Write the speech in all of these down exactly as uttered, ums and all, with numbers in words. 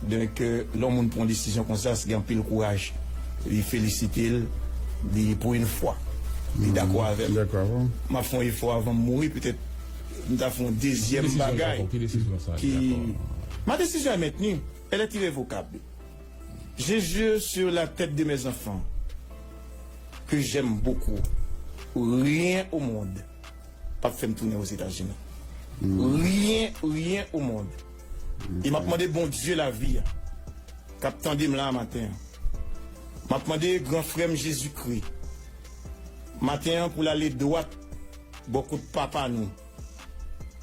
Donk, euh, lè yon moun pran yon desizyon konsa, se gen anpil kouraj. Li felisite l, li, pou yon fwa, li dakò avè l. M ap fè yon efò avan m mouri, petèt m ta fè yon dezyèm bagay. Ki desizyon sa? Ma décision est maintenue, elle est irrévocable. J'ai juré sur la tête de mes enfants que j'aime beaucoup. Rien au monde p ap fè m tounen Ozetazini. Rien, rien au monde. E m ap mande Bondye lavi a, k ap tande m la a maten an. M ap mande gran frè m Jezikri, maten an, pou l ale dwat bò kot papa nou,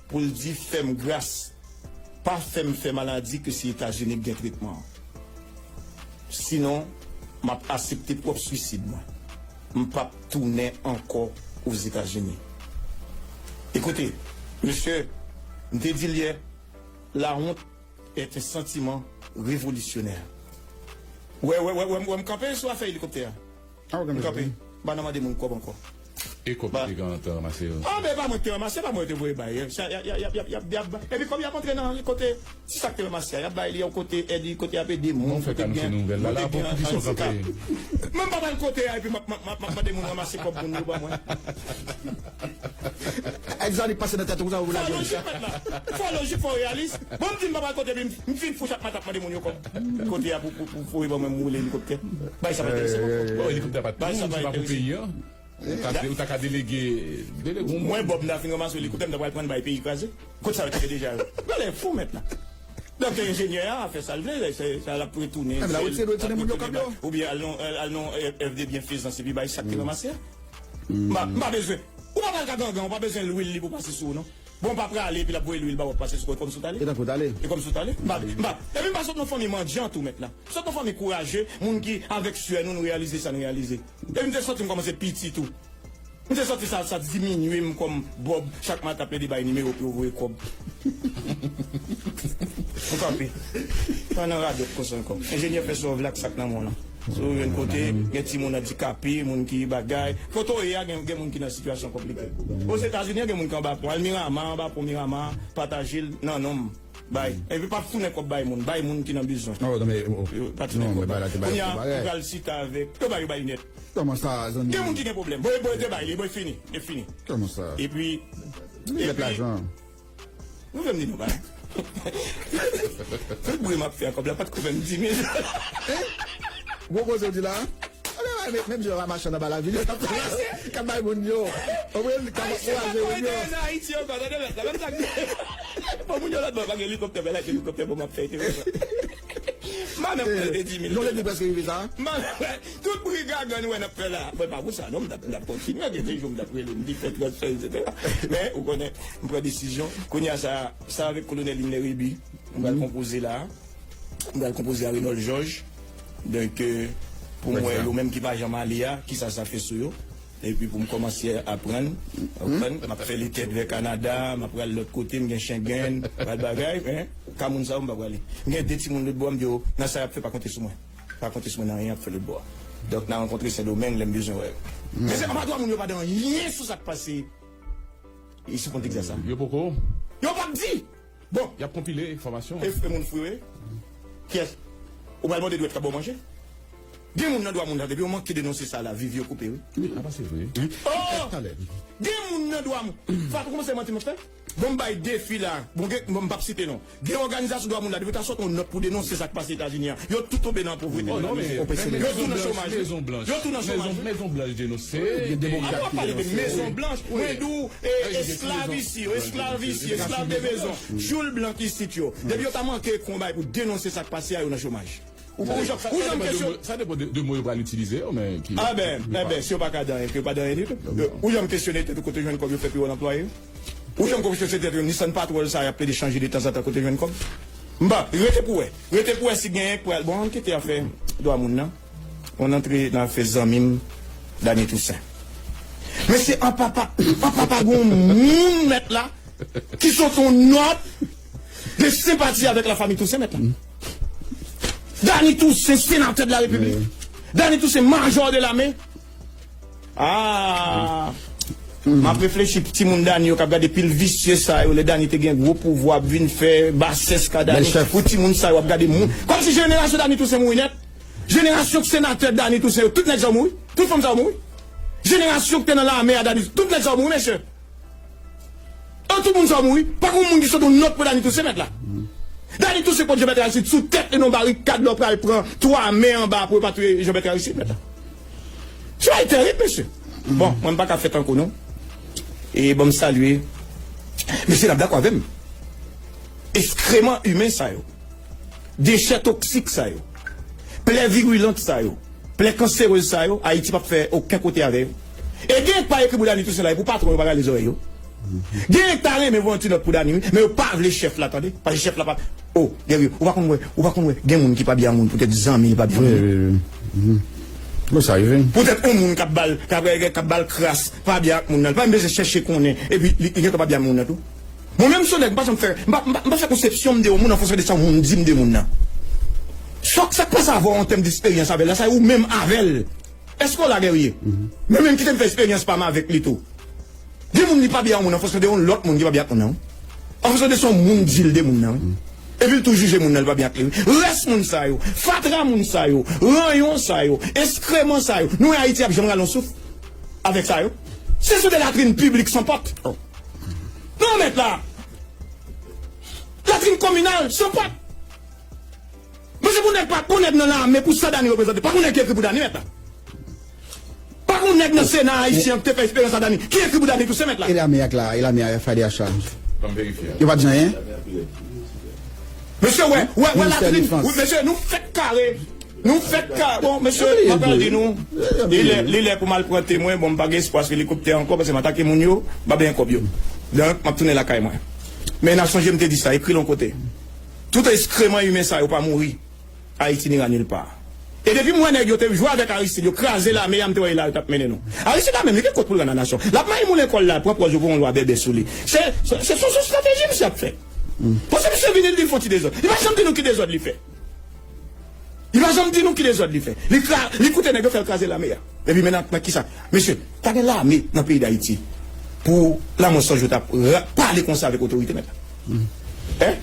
pou l di, fè m gras, pa fè m fè maladi ke se Etazini k gen tretman an. Sinon, m ap aksepte pwòp swisid mwen. M p ap tounen ankò Ozetazini. Ekoute, mesye, m te di l yè, la honte est un sentiment révolutionnaire. Wè, wè, wè, wè, wè m kanpe sou afè elikoptè a. M kanpe. M pa nan mande moun kòb ankò. E kòb ki te gen antan ranmase yo? Ah, men pa mwen ki te ranmase, pa mwen yo te voye bay. Y ap, y ap, y ap, y ap, y ap, y ap, epi kòb y ap antre nan kote, ti sa k te ranmase a, y ap bay li yon kote èd, kote y ap ede moun, kote k gen, moun ki gen andikap. Mwen m pa pral kote a, epi m ap, m ap, m ap, m ap mande moun ranmase kòb moun yo ban mwen. Egzanp pase nan tèt ou, sa ou lage. Fò lojik, mèt la. Fò lojik, fò reyalis. Bon, m di m pa pral kote, epi m, m fin fou chak maten ap mande moun yo kòb kote a pou, pou, pou, pou ban mwen m woule elikoptè. Bay sa pa enterese mwen. Bon, elikoptè pa tou, se pa pou peyi an. Ou ta, ou ta ka delege, delege yon moun. Mwen, Bob, m ta fin ranmase elikoptè, m ta pral pran l bay peyi kraze. Kot sa yo te ye deja yo? Gade fou mèt la. Donk, enjenyè a fè sa l vle, se, sa l ap retounen, se l ap retounen bay, oubyen al nan, al, al nan F de byenfezans epi bay sa k te ranmase a. M pa, m pa bezwen. Ou pa pral ka gangan, ou pa bezwen lwil li pou pase sou ou, non. Bon, pa prale, epi l ap voye lwil ba w ap pase sou kò, e kòmsi w t ale. E tankou w t ale. E kòmsi w t ale. M pa, m pa, epi m pa sot nan fanmi mandyan tou, mèt la. M sot nan fanmi kouraje, moun ki, avèk swè nou, nou reyalize sa n reyalize. Epi m te santi m kòmanse piti tou. M te santi sa, sa diminye m kòm Bob, chak maten ap plede bay nimewo pou yo voye kòb. M kanpe. Pa nan radòt konsa ankò. Enjenyè fè sa w vle ak sa k nan men w lan. Si w jwenn kote, gen timoun andikape, moun ki bagay. Kote w ye a, gen, gen moun ki nan sitiyasyon konplike. Ozetazini, gen moun ki anba pon. Al Miramar, anba pon Miramar, pataje l nan non m. Bay. Epi pa tounen kòb bay moun. Bay moun ki nan bezwen. Pa tounen kòb. Kounye a, ou pral sita avèk. Yo bay, yo bay nèt. Kòman sa, zanmi? Gen moun ki gen pwoblèm. Bon, bon, te bay li, bon, fini. E fini. Kòman sa? Epi, epi, lajan. Nou fè m di nou bagay. Tout bri m ap fè a kòb la, pa t ko fè m di mil. Gwo koze w di la? Ale, ale, menm, menm jan w a mache anba lavil, k ap bay moun yo. Ou konprann? K ap ankouraje moun yo. Ayisyen pa konn antre nan Ayiti ankò, tande mèt la, menm sa k di. Bon, moun yo lòt bò, pa gen elikoptè, men la, elikoptè, bon, m ap fè enteresan. M pa menm pran de di mil. Yon legliz prèske rive sa. M pa menm, tout bri gaga nou wè n ap fè la. Mwen pa pou sa, non, m t ap, m t ap kontinye, gen de jou m t ap rele, m di fè transfè, etsetera. Men, ou konnen, m pran desizyon. Kounye a sa, sa avèk Kolonèl Imler Réby, m pral konpoze la. M pral konpoze a Renold Georges. Donk, euh, pou m wè yo menm ki pa janm ale a, kisa sa fè sou yo. Epi pou m kòmanse aprann, aprann, m ap fè letèt vè Kanada, m ap pral lòt kote, m gen Schengen, pral bagay, men, ka moun sa yo m pa prale. M gen de timoun lòt bò, m di yo, nan sa y ap fè, pa konte sou mwen. Pa konte sou mwen nan anyen y ap fè lòt bò a. Donk, n a rankontre Sendomeng lè m bezwen wè yo. Men se pa dwa moun yo pa di anyen sou sa k pase. E sou kont egzè sa. Yo poko. Yo p ap di! Bon. Y ap konpile enfòmasyon. E, e moun fri w ye? Kiyès? Ou pral mande dwèt k ap ba w manje? Gen moun nan dwa moun la, depi yo manke denonse sa la, viv yo koupe, wi. Wi, apa se vre? Oh! Gen moun nan dwa moun. Fatou, kòman se manti m ap fè? Bon, m bay defi la. Bon, gen, bon, m p ap site non. Gen òganizasyon dwa moun la, depi yo ta sòti yon nòt pou denonse sa k pase Etazini an, yo tout tonbe nan povrete. Yo tou nan chomaj. Yo tou nan chomaj. Mezon Blanch denonse. Wi, gen demokrat ki denonse. Wi. Mezon Blanch, mwen di w, e, esklav isi yo, esklav isi, esklav de mezon, joul blan ki isit yo. Depi yo ta manke konbay pou denonse sa k pase a, yo nan chomaj. Ou, ou janm, ou janm kesyon. Sa depann de, de mo yo pral itilize yo, men ki. Ah ben, eh ben, si yo pa ka dan anyen, ke yo pa dan anyen ditou. Ou janm kesyone tèt ou kote yo jwenn kòb yo fè pi yo anplwaye yo. Ou janm kesyone tèt ou Nissan Patrol sa y ap plede chanje de tanzantan kote yo jwenn kòb. M pa, rete pou wè. Rete pou wè si genyen k pral. Bon, ann kite afè dwa moun nan. Ann antre nan afè zanmi m, Dany Toussaint. Men se an papa, an papa gon moun mèt la, ki sot yon nòt de senpati avèk la famille Toussaint mèt la. Dany Toussaint, sénateur de la République. Dany Toussaint, major de l'armée. Ah! M ap reflechi pou timoun Dany yo k ap gade pil visye sa yo, lè Dany te gen gwo pouvwa, ap vin fè basès ka Dany, pou timoun sa yo ap gade moun. Kòmsi jenerasyon Dany Toussaint mouri nèt. Jenerasyon senatè Dany Toussaint yo, tout nèg sa yo mouri. Tout fanm sa yo mouri. Jenerasyon ki te nan lame a Dany, tout nèg sa yo mouri, mesye. An, tout moun sa yo mouri. Pa gen moun ki sot yon nòt pou Dany Toussaint, mèt la. Dany Toussaint kont Jean Bertrand Aristide sou tèt li nan barikad, lè w pral pran twa men anba pou yo pa touye Jean Bertrand Aristide, mèt la. Se bagay terib, mesye. Bon, mwen m pa ka fè tankou nou. E bon, m salye. Mesye, n ap dakò avè m. Eskreman imen sa yo. Dechè toksik sa yo. Plè virilant sa yo. Plè kanserez sa yo, Ayiti p ap fè okenn kote avè yo. E gen pa ekri pou Dany Toussaint la, e pou patwon yo pa rale zòrèy yo. Gen ta renmen voye yon ti nòt pou Dany, wi, men yo pa vle chèf la, tande. Paske chèf la pa. Oh, Guerrier, ou pa konn wè, ou pa konn wè, gen moun ki pa byen ak moun, poutèt zanmi li pa byen ak moun. Wi, wi, wi. Bon, sa rive. Poutèt yon moun k ap ba l, k ap, k ap ba l kras, pa byen ak moun nan. Li pa menm bezwen chèche konnen, epi li, li gentan pa byen ak moun nan tou. Mwen menm, se yon nèg, m pa janm fè, m pa, m pa, m pa fè konsepsyon m de yon moun an fonksyon de sa yon moun di m de moun nan. Sa, sa k pase avè w an tèm d'esperyans avè l la, sa e ou menm avè l. Èske w la, Guerrier? Mwen menm kite m fè esperyans pa m avèk li tou. Gen moun li pa byen ak moun an fonksyon de yon lòt moun ki pa byen ak moun nan, wi. An fonksyon de sa yon moun di l de moun nan, wi. Epi l tou jije moun nan, li pa byen ak li, wi. Rès moun sa yo, fatra moun sa yo, ranyon sa yo, eskreman sa yo. Nou wè Ayiti ap janm rale yon souf avèk sa yo? Se sou de latrin piblik san pòt. Non, mèt la. Latrin kominal san pòt. Mesye, pou nèg pa, pou nèg nan lame, pou sa Dany reprezante, pa gen nèg ki ekri pou Dany, mèt la. Pa gen nèg nan Sena ayisyen an ki te fè esperyans a Dany, ki ekri pou Dany Toussaint, mèt la. E lame ak la, e lame a F A D H la? Ban m verifye. Yo pa di anyen? Mesye, wè, wè, wè latrin, wi, mesye, nou fèk kare. Nou fèk kare. Bon, mesye, m ap pral di nou, li lè, li lè pou m al pran temwen, bon, m pa gen espwa sou elikoptè ankò, paske m atake moun yo, m pa benyen kòb yo. Donk, m ap tounen lakay mwen. Men n ap sonje m te di sa, ekri l yon kote. Tout eskreman imen sa yo pa mouri. Ayiti n'ira nulle part. E depi m wè nèg yo te jwe avèk Aristide, yo kraze lame a, m te wè e la yo t ap mennen nou. Aristide la menm, li gen kont pou l rann a nasyon. L ap mayi moulen kò l la, pran pòz yo pou yon lwa bèbè sou li. Se, se, se, se, se strateji misye ap fè. Paske misye vini, li di l fè yon ti dezòd. Li pa janm di nou ki dezòd li fè. Li pa janm di nou ki dezòd li fè. Li kra-, li koute nèg yo fè l kraze lame a. Epi men nan, nan kisa? Mesye, ta gen lame nan peyi Dayiti pou Lanmò San Jou t ap ra-, pale konsa avèk otorite, mèt la. Hein?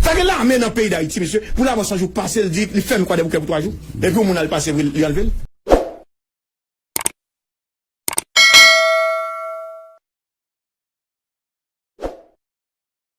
Ta gen lame nan peyi Dayiti, mesye, pou Lanmò San Jou pase, l di, li fèmen Kwadèboukè pou twa jou. Epi yon moun al pase, li anlve l.